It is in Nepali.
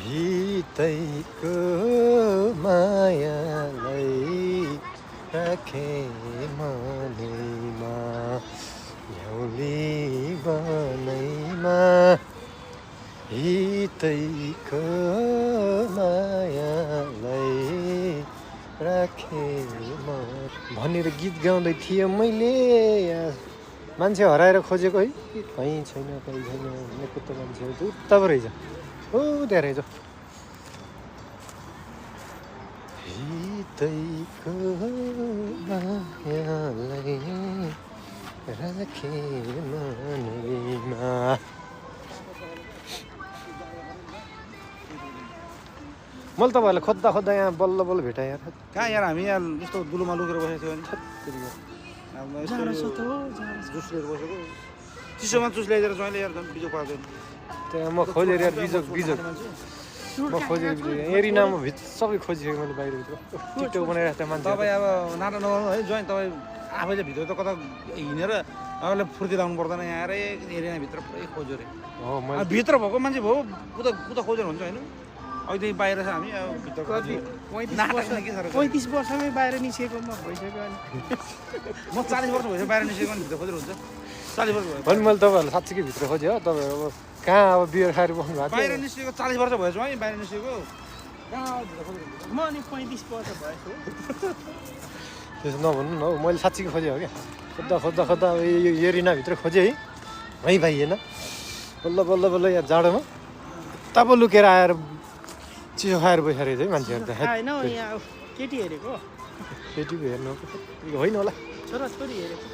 हितैको मायालाई राखे मनैमा न्याउली बनैमा हितैको मायालाई राखे भनेर गीत गाउँदै थिएँ मैले। मान्छे हराएर खोजेको है कहीँ छैन कहीँ छैन भनेको त मान्छेहरू त उता रहेछ हो त्यहाँ रहेछ। हितैको मायालाई राखे मनैमा। मैले तपाईँहरूलाई खोज्दा खोज्दा यहाँ बल्ल बल्ल भेटाएँ यार। कहाँ यार हामी यहाँ यस्तो दुलोमा लुकेर बसेको थियो भने जुस लिएर बसेको चिसोमा जुस ल्याइदिएर ज्वाइँले यार झन् बिजोग पार्दैन। त्यहाँ म खोजेर यार बिजोग म खोजेर एरिनामा सबै खोजिसकेँ मैले बाहिरभित्र टिकटक बनाइरहेको थिएँ मान्छे। तपाईँ अब नाटक नगर्नु है ज्वाइँ, तपाईँ आफैले भित्र त कता हिँडेर तपाईँले फुर्ती लाउनु पर्दैन। यहाँ आएर एरिनाभित्र पुरै खोज्यो अरे। भित्र भएको मान्छे भयो उता उता खोजेर हुन्छ होइन। अहिलेदेखि बाहिर छ हामी अब भित्र कति 35 वर्षमै बाहिर निस्केको म भइसक्यो अनि म 40 वर्ष भइसक्यो बाहिर निस्केको अनि भित्र खोजेर हुन्छ। 40 वर्ष भयो भने मैले तपाईँहरूलाई साँच्चीकै भित्र खोजेँ हो। तपाईँहरू अब कहाँ अब बियर खाएर बस्नु भएको बाहिर निस्केको 40 वर्ष भएछ है बाहिर निस्केको कहाँ भित्र खोजेर हुन्छ। म अनि 35 वर्ष भएछु। त्यसो नभन्नु न हौ, मैले साँच्चीकै खोजेँ हो क्या। खोज्दा खोज्दा खोज्दा यो एरिनाभित्र खोजेँ है है पाइएन। बल्ल बल्ल बल्ल यहाँ जाडोमा तब लुकेर आएर चिसो खाएर बसेर है मान्छेहरू त होइन यहाँ केटी हेरेको केटीको हेर्नु होइन होला छोरा छोरी हेरेको